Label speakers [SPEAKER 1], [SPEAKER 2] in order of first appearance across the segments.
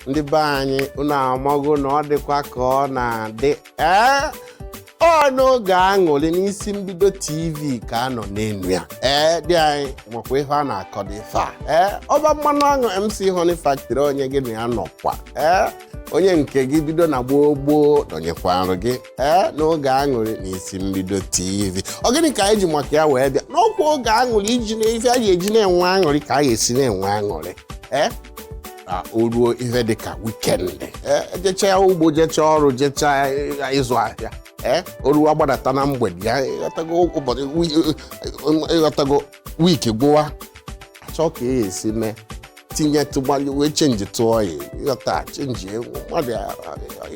[SPEAKER 1] Ndị be anyị, unu amago na ọ dịkwa ka ọ na-adị. Ee, ọ n'oge aṅụrị n'Isi Mbido TV ka a nọ n'enu ya. Ee, dị anyị makwa ife a na-akọdo ife a. Ee, ọba mmanụ aṅụ MC Honey Factory, onye gị na ya nọkwa. Ee, onye nke gị bido na gboo gboo nọnyekwarụ gị. Ee, n'oge aṅụrị n'Isi Mbido TV, ọ gịnị ka anyị ji maka ya wee bịa n'okwu oge aṅụrị? Iji na ife a ga-eji na-enwe aṅụrị, ka a ga-esi na-enwe aṅụrị. Ee, ka o ruo ihe dịka weekend, ee, jechaa ugbo, jechaa ọrụ, jechaa ịzụ ahịa, ee, o ruo agbadata na mgbede ya, ịghọtago, ụbọchị ịghọtago, week gwụwa, achọ ka e esi mee tinye tụgbalị wee change tụọ ya, ịghọta, change mmadụ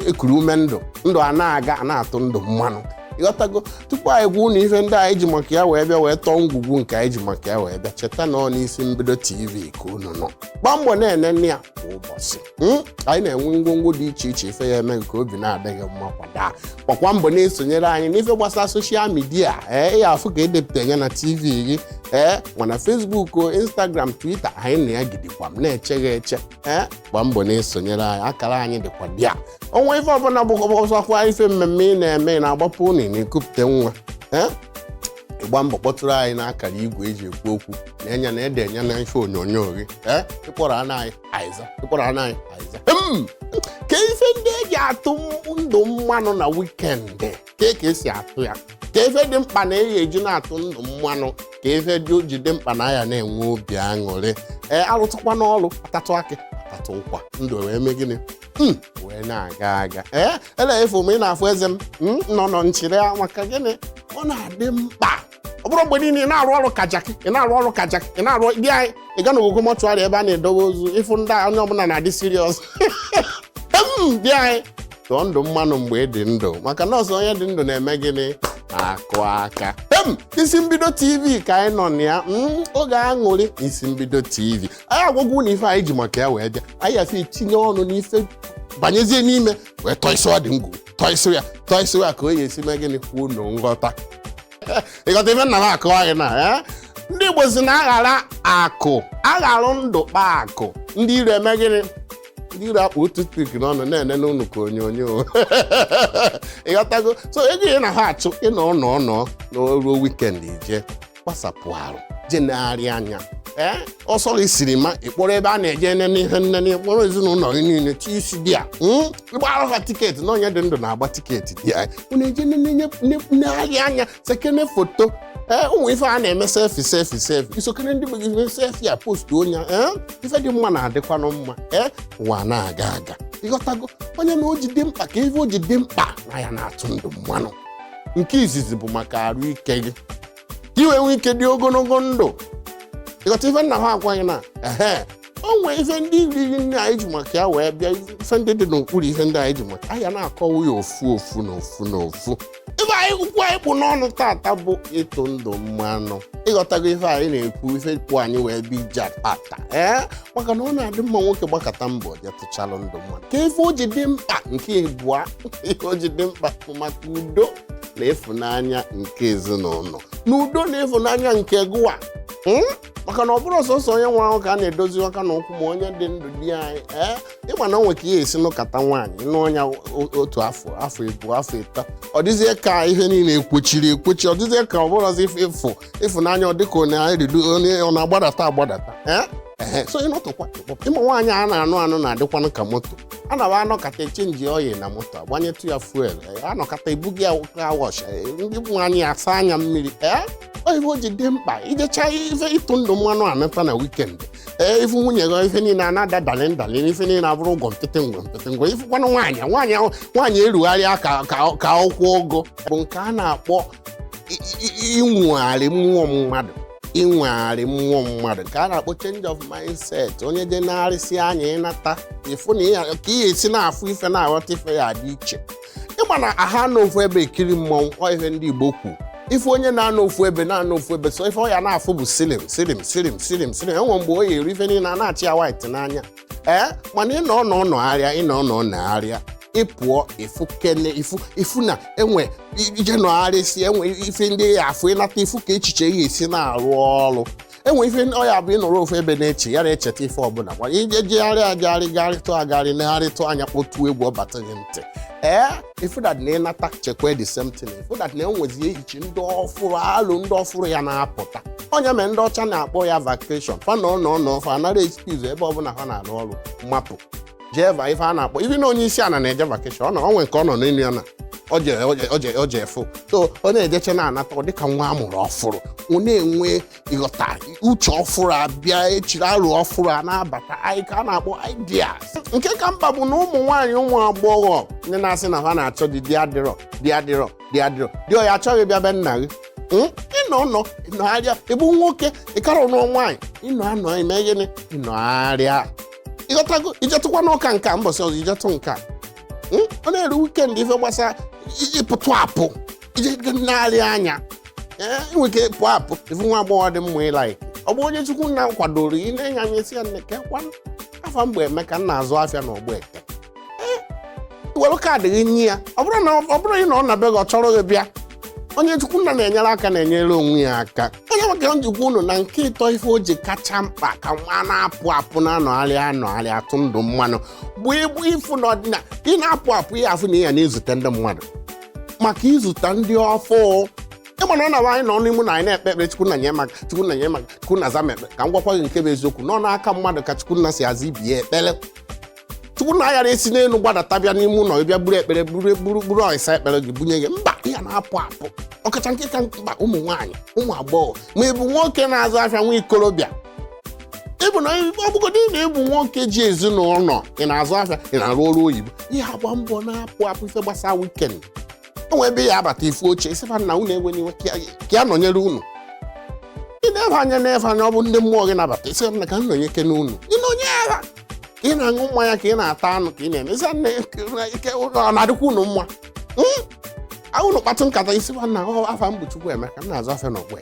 [SPEAKER 1] ekuru ume ndụ, ndụ a na-aga, a na-atụ ndụ mmanụ, ịghọtago. Tupu anyị gwa unu ife ndị anyị ji maka ya wee bịa, wee tọọ ngwugwu nke anyị ji maka ya wee bịa, cheta na ọ n'Isi Mbido TV ka unu nọ. Gbaa mbọ na-ene nne ya kwa ụbọchị. Anyị na-enwe ngwongwo dị iche iche ife ya eme nke obi na-adịghị mma. Kwada, gbakwa mbọ na-esonyere anyị n'ife gbasara social media. Ee, ya afụ ka edepụta ya na TV gị, ee, mana Facebook o, Instagram, Twitter, anyị na ya gidigbam na-eche gị eche. Ee, gbaa mbọ na-esonyere anyị, akara anyị dịkwa dịa ọnwa. Ife ọbụla bụ ọzọkwa, ife mmemme ị na-eme, ị na-agbapụ unu, na-ekupụta nwa, ee, ịgba mbọ kpọtụrụ anyị n'akara igwe eji ekwu okwu na enya na ede enya na ife onyonyo gị. Ee, ịkpọrọ ana anyị aiza, ịkpọrọ ana anyị aiza. Ka ife ndị eji atụ ndụ mmanụ na weekend, ka esi atụ ya, ka ife dị mkpa na eyi eji na-atụ ndụ mmanụ, ka ife dị ji dị mkpa na ya na-enwe obi aṅụrị. Ee, arụtụkwa n'ọrụ, atatụ akị, atatụ ụkwa, ndụ wee mee gịnị? Wee na-aga aga. Ee, ele efu m ị na-afụ eze m nọ nọ nchịrị ya. Maka gịnị ọ na-adị mkpa? Ọ bụrụ mgbe niile ị na-arụ ọrụ ka jaki, ị na-arụ ọrụ ka jaki, ị na-arụ di anyị, ị ga n'ogogo mortuary ebe a na-edobe ozu, ịfụ ndị a, onye ọbụla na-adị serious. Di anyị, tụọ ndụ mmanụ mgbe ị dị ndụ, maka nọọsụ onye dị ndụ na-eme gịnị? Na-akụ aka. Isi Mbido TV ka anyị nọ na ya. Oge aṅụrị, Isi Mbido TV. Anyị agwagwo na ife anyị ji maka ya wee bịa, anyị afe etinye ọnụ n'ife, banyezie n'ime wee tọọ isi ọ dị ngwu, tọọ isi ya, tọọ isi ya, ka o ya esi mee gịnị? Kwuo na nghọta, ịghọta ife nna m akọwa gị na ndị Igbo si na aghara akụ agharụ ndụ kpaa akụ, ndị iro eme gịnị? Ndị iro akpụ toothpick n'ọnụ na-ene n'ụnụ ka onyonyo, ịghọtago. So ego ị na ha achụ, ịnọ nọ nọ n'oruo weekend, ije gbasapụ arụ, je negharị anya. Ee, ọsọ gị sinima, ịkpọrọ ebe a na-eje nene ihe nnene, ịkpọrọ ezinụlọ gị niile chi isi dị a, ịgbara ha ticket na onye dị ndụ na-agba ticket dị ya, unu eje negharị anya, sekene foto. Ee, ụmụ ife a na-eme selfie, selfie, selfie, isokere ndị be gị selfie a, post onye. Ee, ife dị mma na-adịkwanụ mma. Ee, ụwa na-aga aga, ịghọtago. Onye na o ji dị mkpa, ka ife o ji dị mkpa na ya na-atụ ndụ mmanụ, nke izizi bụ maka arụ ike gị, ka i wee nwee ike dị ogologo ndụ, ịghọta ife nna ha agwaghị na ehe o nwee ife ndị riri nne anyị ji maka ya wee bịa, ife ndị dị n'okpuru ife ndị anyị ji maka anyị na-akọwa ya ofu ofu na ofu na ofu. Ife anyị ukwu anyị kpụ n'ọnụ tata bụ ịtụ ndụ mmanụ, ịghọtago. Ife anyị na-ekwu, ife kpụ anyị wee bịa ije tata, ee, maka na ọ na-adị mma nwoke gbakọta mbọ je tụchalụ ndụ mmanụ. Ka ife o ji dị mkpa, nke ịbụa, ihe o ji dị mkpa bụ maka udo na ịfụnanya nke ezinụlọ, na udo na ịfụnanya nke gụwa. Maka na ọ bụrụ sọsọ onye nwụrụ anwụ ka a na-edozi aka na ụkwụ, ma onye dị ndụ di anyị. Ee, ịma na o nwe ka ihe esi nụkata nwaanyị nụ ọnya otu afọ, afọ 2, afọ 3, ọ dịzie ka ihe niile ekwochiri ekwochi, ọ dịzie ka ọ bụrụzi ịfụ ịfụnanya, ọ dịka ọ na-erido, onye ọ na-agbadata agbadata. Ee ehe, so ịnọtụkwa ịma nwaanyị a na-anụ anụ na-adịkwanụ ka moto a na anọkata e change oil na moto, agbanyetụ ya fuel, anọkata ebuga ya car wash, ndị nwaanyị asa anya mmiri. Ee, ọ ife o ji dị mkpa ijecha ife ịtụ ndụ mmanụ anata na weekend. Ee, ifu nwunye gị, ife niile a na-ada dalị dalị, ife niile abụrụ ụgwọ mpịtị ngwe mpịtị ngwe. Ifụkwanụ nwaanyị nwaanyị ahụ, nwaanyị erugharịa ka ụkwụ ụgụ bụ nke a na-akpọ inwegharị mmụọ mmadụ, inwegharị mmụọ mmadụ nke a na-akpọ change of mindset. Onye je na-arịsị anya, ịnata, ịfụ na ka ị esi na-afụ ife, na-aghọta ife ya dị iche. Ịma na aha n'ofu ebe ekiri mmọnwụ, ọ ife ndị Igbo kwu. Ife onye na-anọ ofu ebe na-anọ ofu ebe, so ife ọ ya na-afụ bụ silim silim silim silim silim. Enwe mgbe o yeri ife niile a na-achị ya white n'anya. Ee, mana ịnọ nọ nọgharịa, ịnọ nọ nọgharịa, ịpụọ, ịfụ kene, ịfụ ịfụ na enwe ije nọgharịsị, enwe ife ndị ya afụ, ịnata, ịfụ ka echiche ya esi na-arụ ọrụ. Enwe ife ọ ya bụ ịnọrọ ofu ebe na-eche ya na-echeta ife ọbụla kwa ije jegharị agagharị gagharịtụ agagharị negharịtụ anya, kpọtuo egwu ọbata gị ntị. Ee, ifu that na ịnata chekwa the same thing, ifu that na enwezi ehichi ndị ọfụrụ, alụ ndị ọfụrụ ya na-apụta. Onye mere ndị ọcha na-akpọ ya vacation. Fa nọ nọ nọ, fa anara excuse ebe ọbụla ha na-arụ ọrụ mapụ jee va ife a na-akpọ ife na onye isi ala na-eje vacation. Ọ nọ onwe nke ọ nọ n'elu ya na oje fụ so ọ na-ejeche na-anata, ọ dịka nwa amụrụ ọfụrụ, ọ na-enwe ịghọta uche ọfụrụ, abịa echiri arụ ọfụrụ a na-abata anyị ka a na-akpọ ideas. Nke ka mkpa bụ na ụmụ nwaanyị, ụmụ agbọghọ, ndị na-asị na ha na-achọ di, di adịrọ, di adịrọ, di adịrọ, di ọ ya achọghị bịa be nna gị. Ịnọ nọ ịnọgharịa, ịbụ nwoke ịkara nụọ nwaanyị, ịnọ anọ ime gịnị, ịnọgharịa, ịghọtago, ijetụkwa n'ụka nke a mbọsị ọzọ, ijetụ nke a. Ọ na-eru weekend, ife gbasara ịpụtụ apụ, ije na-arị anya. Ee, inwe ike pụọ apụ, ifu nwa agbọghọ dị mma ị like, ọ bụ onye Chukwu nna kwadoro, ị na-enye anya isi ya, nne kekwa afa mgbe Emeka m na-azụ afịa na ọgbọ eke. Ee, were kaadị gị nye ya. Ọ bụrụ na ọ bụrụ na ọ na be gị, ọ chọrọ gị bịa. Onye Chukwu nna na-enyere aka na-enyere onwe ya aka. Onye maka njikwa unu na nke ịtọ, ife o ji kacha mkpa ka nwa na-apụ apụ na-anọgharị anọgharị atụ ndụ mmanụ bụ ịbụ ịfụ na ọdịna ị na-apụ apụ, ihe afụ na ị ya na-ezute ndị mmadụ, maka izute ndị ọfụ. Ịma na ọ na-abụ anyị nọ n'ime na anyị na-ekpe ekpere, Chukwu na nye maka, Chukwu na nye maka, Chukwu na aza m ekpe. Ka m gwakwa gị nke bụ eziokwu, nọ n'aka mmadụ ka Chukwu na si aza ibi ya ekpere. Chukwu na aghara esi n'elu gbadata bịa n'ime ụlọ bịa buru ekpere, buru buru buru ọịsa ekpere gị bunye gị. Mba, ya na-apụ apụ, ọkacha nke ka mkpa ụmụ nwaanyị, ụmụ agbọghọ, ma ị bụ nwoke na-azụ afịa, nwa ikorobịa, ịbụ na ọ bụgodị na ịbụ nwoke ji ezinụlọ, ị na-azụ afịa, ị na-arụ ọrụ oyibo, ihe agba mbọ na-apụ apụ. Ife gbasara weekend, o nwee ebe ya abata ifu oche, isifa nna unu enwe n'iwe ka ya nọnyere unu. Ị na-ebe anya na-efe anya, ọ bụ ndị mmụọ gị nabata, isi nna ka m nọnye ke n'unu. Ị nọnye agha ka ị na-aṅụ mmanya, ka ị na-ata anụ, ka ị na-eme isi nna ike, ọ na-adịkwa unu mma. Unu kpatụ nkata, isi nna, afa m bụ Chukwu Emeka, m na-azụ afịa n'ọgbọ,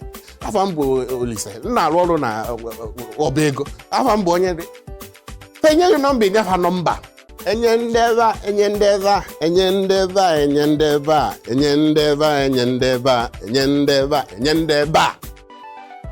[SPEAKER 1] afa m bụ Olise, m na-arụ ọrụ na ọba ego, afa m bụ onye dị enye gị nọmba, ịnyefa nọmba, enye ndị ebe a, enye ndị ebe a, enye ndị ebe a, enye ndị ebe a, enye ndị ebe a, enye ndị ebe a, enye ndị ebe a, enye ndị ebe a.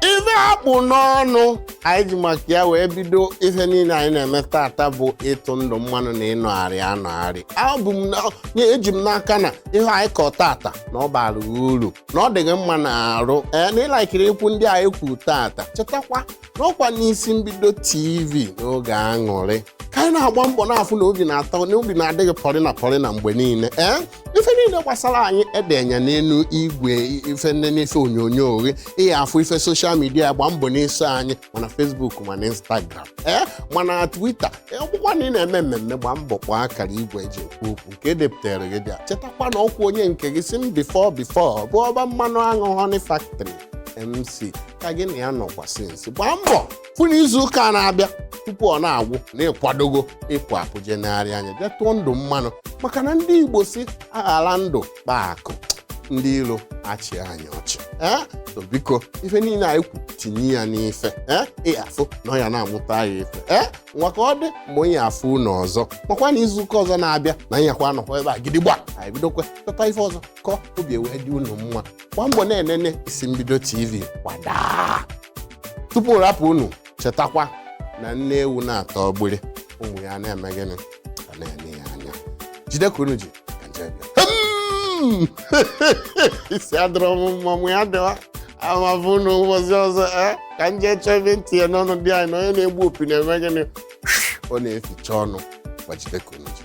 [SPEAKER 1] Ife akpụ n'ọnụ anyị ji maka ya wee bido ife niile anyị na-eme tata bụ ịtụ ndụ mmanụ na ịnọgharị anọgharị. Abụ m eji m n'aka na ihe anyị kọ tata na ọ bara uru, na ọ dị gị mma na arụ. Ee, na ịlakiri ikwu ndị anyị kwu tata. Chetakwa na ọkwa n'Isi Mbido TV n'oge aṅụrị ka anyị na-agba mbọ na-afụ na obi na-atọ na obi na-adịghị pọrị na pọrị na mgbe niile. Ee, ife niile gbasara anyị edenye n'elu igwe ife ndị n'ife onyonyo gị, ị afụ ife social media. Gba mbọ na-eso anyị mana Facebook, mana Instagram, ee, mana Twitter. Ọbụkwa na ị na-eme mmemme, gba mbọ kpọọ akara igwe eji ekwu okwu nke edepụtara gị dị a. Chetakwa na ọkwa onye nke gị si m before before bụ ọba mmanụ aṅụ Honey Factory MC ka gị na ya nọkwa sinsi. Gbaa mbọ fụ na izu ụka na-abịa tupu ọ na-agwụ na ịkwadogo ịpụ apụ, jenarị anya jee tụọ ndụ mmanụ, maka na ndị Igbo si aghara ndụ kpaa akụ, ndị iro achị anyị ọchị. Ee, so biko, ife niile anyị kwu, tinye ya n'ife. Ee, ị afụ na ọ ya na-amụta ya ife. Ee, nwa ka ọ dị mgbe onye afụ unu ọzọ, makwa na izu ụka ọzọ na-abịa na nyakwa anọkwa ebe a gidigba, anyị bidokwe chọta ife ọzọ kọ obi ewee dị unu mma. Gbaa mbọ na-enene Isi Mbido TV kwadaa. Tupu rapụ unu, chetakwa na nne ewu na-atọ ogbiri, ụmụ ya na-eme gịnị? Ka na-ene ya anya. Jide ka unu ji ka nje bịa. Isi adịrọ m mma, mụ ya dịwa amafụ unu ụbọchị ọzọ. Ee, ka nje chọọ ebe ntị ya n'ọnụ dị anyị na onye na-egbu opi na-eme gịnị? Ọ na-eficha ọnụ. Gbajide ka unu ji.